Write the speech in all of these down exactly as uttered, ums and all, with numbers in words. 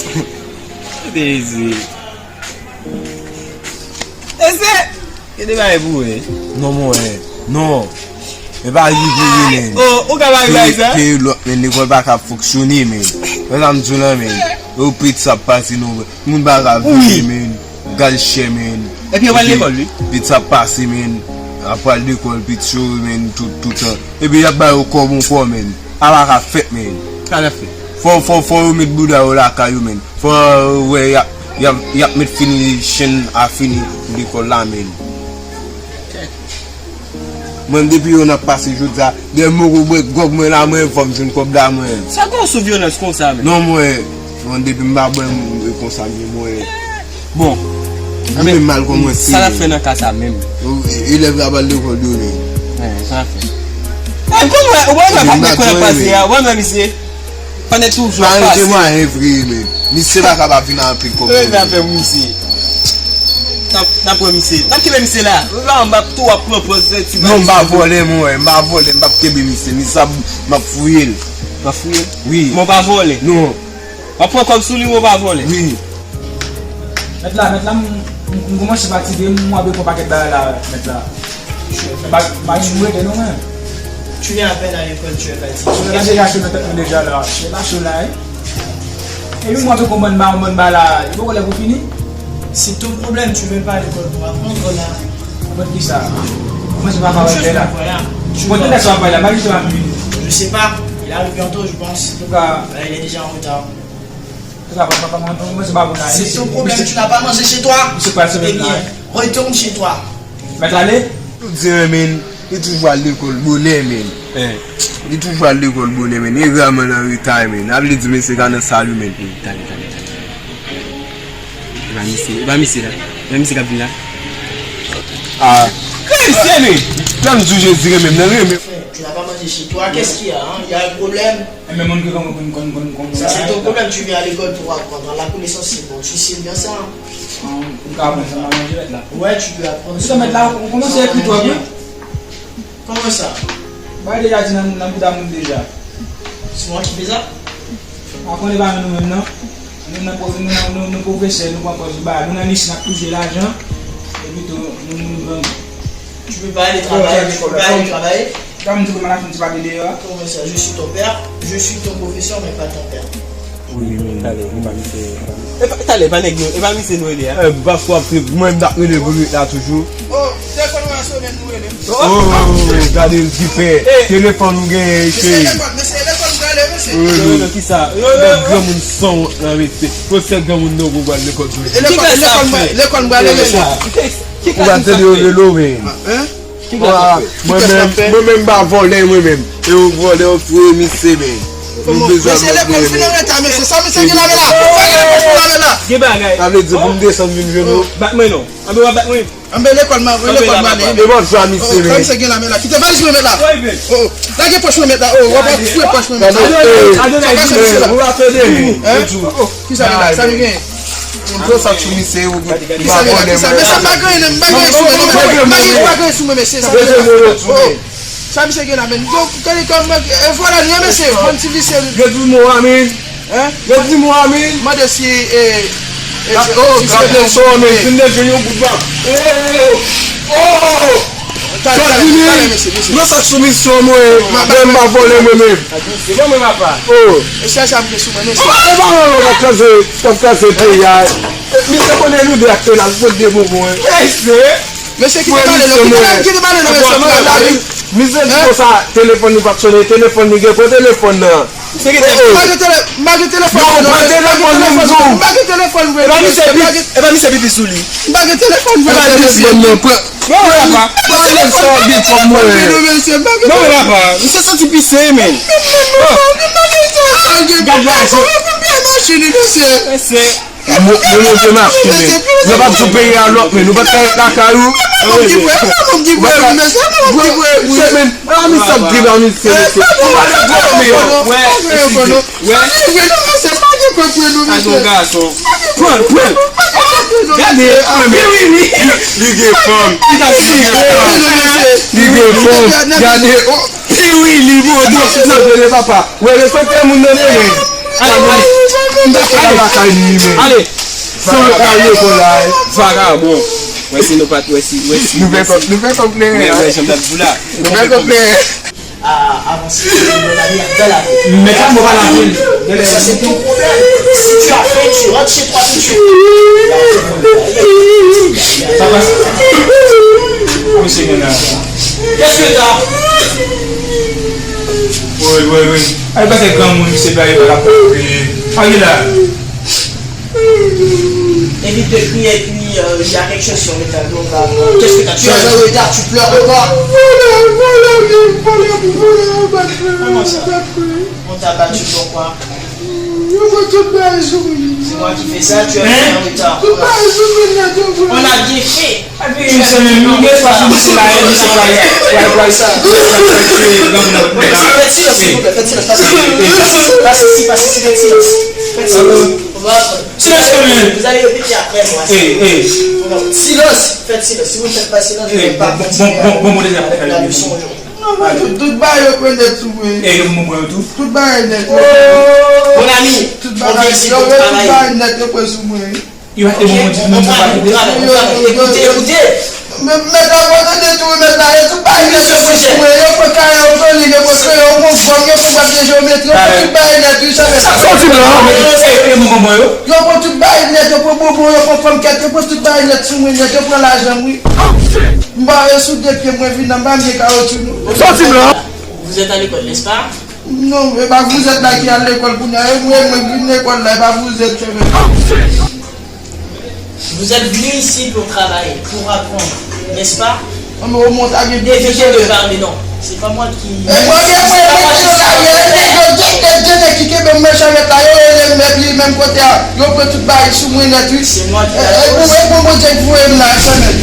Kote Jezi? Ese! Gen de bagay pou wè. Non, mwen. Non. E pa rive, men. Oh, ou ka pa rive sa? Ke lòt, men, lekòl pa ka fonksyone, men. Wè sa m di w la, men. Yo pete sa ap pase, non. Moun pa ka viv, men. Gaz chè, men. Epi yo pral lekòl, wi. Pete sa ap pase, men. Ap pral lekòl, pete yo, men, tout, tout tan. Epi y ap ba yo kòb ankò, men. Sa pa ka fèt, men. Sa n ap fè? Fò, fò, fò yo met bouda yo lakay yo, men. Fò, wè, y ap, y ap, y ap met fini chenn a fini lekòl la, men. Mwen, depi yo n ap pase jodi a, dèyè m poko bwè gwòg mwen la, mwen, fò m jwenn kòb la, mwen. Sa gen w sou vyolans konsa, men? Non, mwen, mwen, depi m pa bwè, m konsa, men, mwen. Bon. Mwen menm mal kòmanse. Sa n ap fè nan ka sa menm? Elèv la pral lekòl demen. Sa n ap fè? Kòman, ou pa wè pa gen kòlè pase a, ou pa wè misye? Pandan toujou ap pase. Mwen vre, men. Misye pa kapab vin ak anpil kòb. Sa fè pou misye. N ap, n ap pran misye. N ap kenbe misye la. Ou pa wè m ap tou ap pran pòz ti. Non, m pa vòlè, mwen, m pa vòlè, m p ap kenbe misye. Misye, m ap fouye l. M ap fouye l? Wi. Men w pa vòlè? Non. W ap pran kòb sou li, men w pa vòlè? Wi. Mèt la, mèt la, m, m, m kòmanse fatige, m ap pran pakèt bagay la, mèt la. M pa, m pa gen pou rete non, men. Tu viens à peine à l'école, tu es fatigué. Sou la deja, sou nan tèt mwen deja la. Se pa sou la, wi. Epi mwen ap konprann ba, konprann ba la, li poko lè pou fini. C'est ton problème, tu viens pas à l'école pour apprendre, là. Aprann kisa? Mwen se pa pa wè la. Bon, tout sa w ap bay la, pa kisa w ap vini. Je sais pas, il arrive bientôt, je pense. Antouka, il est déjà en retard. Antouka, papa, papa, mwen, mwen se pa bon la. C'est ton problème, tu n'as pas mangé chez toi. Misye pral semen la. Eh bien, retourne chez toi. Mèt ale? Ou di, men, li toujou al lekòl bonè, men. Li toujou al lekòl bonè, men. E rèman nan reta, men. A vle di, men, se ka nan sal ou, men. Tande, tande, tande. E pa misye, e pa misye la. E pa misye k ap vin la. Ah. Ki misye, men? Tann jou Jezi renmen m, nan renmen. Tu n'as pas mangé chez toi, qu'est-ce qu'il y a, hein? Il y a un problème. E men moun ki konn, konn, konn, konn, konn. Ça, c'est ton problème, tu viens à l'école pour apprendre. La connaissance, c'est bon, tu sais bien ça, hein? Ou ka aprann sa nan manje mèt la. Ouais, tu peux apprendre ça. Sa mèt la, ou kòmanse ekri twòp, wi. Comment ça? Bagay deja di nan, nan bouda moun deja. C'est moi qui fais ça? A konnen pa nou menm non. Nou nan pwofè-, nou nan, nou, nou pwofesè, nou pran pòz ba, nou nan lis n ap touche lajan. Epi tou, nou, nou, nou grandi. Tu peux pas aller travailler, tu peux pas aller travailler. Kòm di kòman la fin ti pale deyò a. Comment ça, je suis ton père? Je suis ton professeur, mais pas ton père. Wi, wi, wi. Talè, e pa misye. E pa, talè, e pa nèg yo, e pa misye nou rele a. Eh, m pa fwa, mwen m t ap rele pou ret la toujou. Oh, telefòn mwen a sonnen, nou rele. Oh, gade l ki pè. Telefòn ou genyen, cheri. Mesye, lekòl, mesye, lekòl m prale, mesye. Yo, yo, yo, kisa? Yo, yo, yo. Granmoun sanwont lan, mesye. Pwofesè granmoun nan, ou pral lekòl pou li. E lekòl, lekòl m prale, mesye. Ou pa tande yo rele w, men. Hein? Mwen menm, mwen menm m pa vòlè, mwen menm. E yo vòlè, yo fouye misye, men. Nou bezwen. Mesye, lekòl fin an reta, mesye. Sa misye gen la men la? Sa gen la men la? Gen bagay. Sa vle di pou m desann vin jwenn ou? Bat mwen non. Anben w ap bat mwen. Anben lekòl m, lekòl m ale. E bon, jwa misye, men. Sa misye gen la men la? Kite valiz mwen mèt la. Oh, oh. Lage pòch mwen mèt la. Oh, w ap fouye pòch mwen mèt la. Adonay, Adonay, di mwen, ou pa tande, men. Hein? Oh, kisa gen la? Sa nou gen? Yon gwo sak sou misye, ou pa vòlè mwen. Mesye, m pa gen anyen, m pa gen anyen sou mwen, non, men. M pa gen anyen sou mwen, mesye. Sa misye gen la, men. Donk, gade kòman, e, vòlè nou ye, mesye. Bann ti visye nou. Yo di mwen, amen. Hein? Yo di mwen, amen. Mande si, e, e, oh, si gade se sou, men. Vin de jwenn yon bout bab. Oh! Oh! Talè, talè, talè, mesye, mesye. Yon sak sou misye, mwen, mwen m pa vòlè mwen menm. Se bon, mwen papa. Oh. Mesye, sa m gen sou mwen, mesye. E pa mwen, mwen pa kraze, pa kraze peyi a. Misye konnen nou de ak tela, nou pot de bonbon, hein. Mesye, kite pale non, kite pale, kite pale non, mesye, m pral la wi. Misye di konsa, telefòn li p ap sonnen, telefòn li gen, pran telefòn nan. M pa gen tele-, m pa gen telefòn mwen non, mesye. M pa gen telefòn mwen non, mesye. M pa gen, e pa misye pipi sou li. M pa gen telefòn mwen non, mesye. Pran, pran, pran. Pale sa w gen kòb mwen. Non, men papa, misye santi pise, men. Gad la, mesye. Mesye. Nou, nou leve mache, men. Nou pa t sou peyi a lòt, men. Nou pa t ka ret lakay ou. Ou pa t ka ret. Semen. A, misye ap gripe, misye, mesye. Ou pa t ret, men. Wè, mesye. Wè. Sa gen gason. Pran, pran. Gade, pran, men. Li gen fanm. Li gen fanm. Gade. Piwili, bon, bon, non, non, papa. Wè, respekte moun nan, men. Ay, ay. Mwen pa lakay li menm. Ale. Sa w al lekòl la, vagabon. Wè si nou pa t, wè si, wè si, nou fè kòb, nou fè kòb kleren. Wè, wè, jan m t ap di w la. Nou fè kòb kleren. À avancer dans la vie. Mais ça, on va la ville. Mais ça, c'est ton problème. Si tu as faim, tu rentres chez toi tout de suite. Ça passe. Oui, c'est bien là. Qu'est-ce que t'as? Oui, oui, oui. Allez, parce que quand on se bat, il va la porter. Allez là. Évite de crier et puis euh, il y a quelque chose sur le tableau là. Qu'est-ce que t'as? Tu es en retard, tu pleures pas. Comment ça? On t'a battu pourquoi? C'est moi qui fais ça, tu es en retard. On a bien fait. Faites silence, s'il vous plaît, faites silence, faites silence, faites silence, faites silence, faites silence, faites silence, faites silence, faites silence. Silence, quand même. Vous allez répéter après moi. Hey, hey. Non, silence. Faites silence. Si vous ne faites pas silence, je ne vais pas continuer avec la leçon aujourd'hui. Non, mwen tout, tout bagay yo pran nèt sou mwen. Hey, yo pran mwen tout. Tout bagay nèt. Mon ami, on vient ici pour travailler. Tout bagay nèt yo pran sou mwen. Yo pa te bon moun ditou, menm sa pa kite. Écoutez, écoutez. Mèt la pran tande tou, mèt la, yo tout bagay nèt yo pran sou mwen, yo pran kaye, yo pran liv, yo pran kreyon, yo pran gòm, yo pran papye jewometri, yo pran tout bagay nèt, wi, sa mèt la. Sa w di la? E, e, e, bonbon yo? Yo pran tout bagay nèt, yo pran bonbon, yo pran fanm kèt, yo pran tout bagay nèt sou mwen nèt, yo pran lajan m, wi. M bare sou de pye m, mwen vin nan, m pa gen kawotchou, non. Sa w di la? Vous êtes à l'école, n'est-ce pas? Non, e pa vous êtes la ki al lekòl kounye a, e mwen, mwen vin lekòl la, e pa vous êtes, chèmen. Vous êtes venu ici pour travailler, pour apprendre, n'est-ce pas? Évitez de parler, non. C'est pas moi qui. E mwen gen mwen mete yo la, yo gen de nèg ki kenbe m nan chanmèt la, yo rele m epi menm kote a, yo pran tout bagay sou mwen nèt, wi. C'est moi qui. E pou, e pou Bondye k voye m la, chanmèt.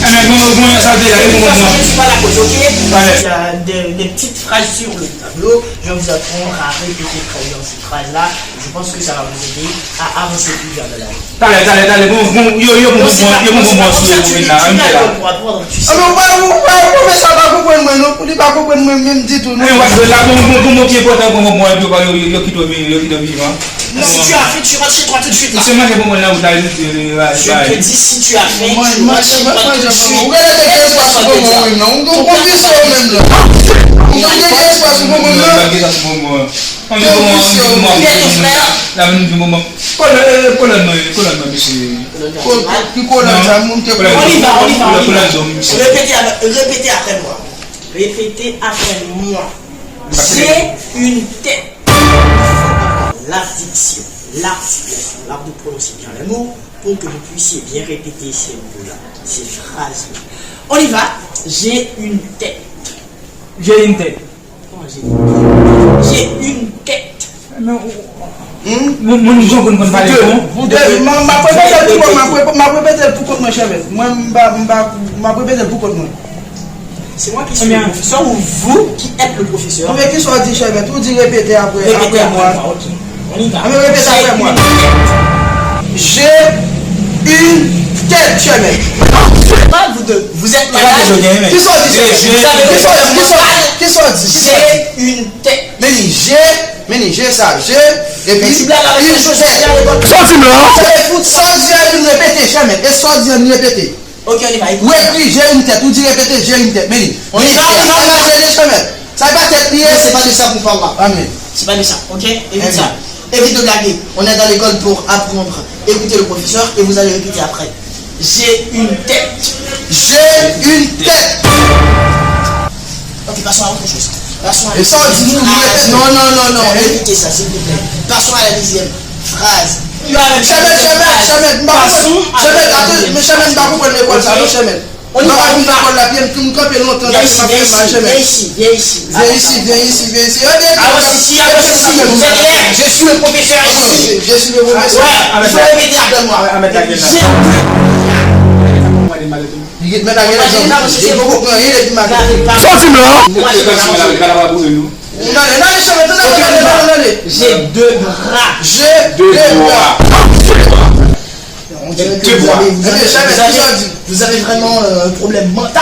Enben, bon, bon, sa te la, e bon, bon. Je suis pas la cause, ok? Il y a des, des petites phrases sur le tableau. Je vais vous apprendre à répéter très bien ces phrases-là. Je pense que ça va vous aider à avancer plus vers de la vie. Talè, talè, talè, bon, bon, yo, yo, bon, bon, yo, bon, bon, bon, sou yo, bon, la, menm la. Ah, men ou pa, ou pa, pwofesè pa konprann mwen, non, li pa konprann mwen menm ditou, non. Men, w ap jwe la, bon, bon, bon, bon, ki enpòtan, bon, bon, bon, yo, yo, yo kite w vi-, yo kite w vivan. Non, si tu as faim, tu rentres chez toi tout de suite, là. Se manje bonbon nan wout la, li, li, li, li, li. Je te dis, si tu as faim, tu rentres chez toi tout de suite. Ou genlè te gen espwa sou bonbon, wi, non. Ou konn konfyans ou menm, non. Ou konn gen espwa sou bonbon, non. Konfyans ou. Kolòn, eh, kolòn mwen, kolòn mwen, mesye. Ki kolòn sa, moun te kolòn. On y va, on y va, on y va. Répétez avec, répétez après moi. Répétez après moi. J'ai une tête. La diction, l'articulation, l'art de prononcer bien les mots pour que vous puissiez bien répéter ces mots-là, ces phrases-là. On y va. J'ai une tête. J'ai une tête. J'ai une tête. Moun, moun jan konn konn pale bon. M ap repete l pou kont mwen, m ap repete l pou kont mwen, chèmèt. Mwen, m pa, m pa, m ap repete l pou kont mwen. C'est moi qui suis le professeur ou vous qui êtes le professeur? Konbyen ki sa w di, chèmèt? Ou di repete apre, apre mwen. Répétez après moi, ok. On y va. Ann repete apre mwen. J'ai une tête, chèmèt. Pas vous deux. Vous êtes malade. Ki sa w di, chèmèt? Vous avez des problèmes mentaux. Ki sa w di? J'ai une tête. Men li, j'ai, men li, j'ai sa, j'ai, epi une tête. Sa w di m la? Sa w di a, vin repete, chèmèt. E sa w di a, vin repete. Ok, on y va. Ou ekri, j'ai une tête. Ou di repete, j'ai une tête. Men li. On y va, on y va, on y va. Sa pa tèt li ye. Non, c'est pas de ça qu'on parle là. Amen. C'est pas de ça, ok? Évite ça. Évite de blaguer. On est dans l'école pour apprendre. Écoutez le professeur et vous allez répéter après. J'ai une tête. J'ai une tête. Ok, passons à autre chose. Passons à la deuxième phrase. Non, non, non, non. Répétez ça, s'il vous plaît. Passons à la deuxième phrase. Chèmèt, chèmèt, chèmèt, m pa konprann. Chèmèt, atann, men chèmèt, m pa konprann lekòl sa, non, chèmèt. On y va, on y va. Viens ici, viens ici, viens ici, viens ici, viens ici. Viens ici, viens ici, viens ici. Avance ici, avance ici. Vous êtes élève. Je suis le professeur ici. Je suis le professeur. Ouais, il faut répéter après moi. J'ai. Sa w di m la? J'ai deux bras. J'ai deux bras. Vous avez, vous avez, vous avez vraiment euh, un problème mental.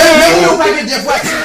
Menm, menm lè ou pa gen de vwati,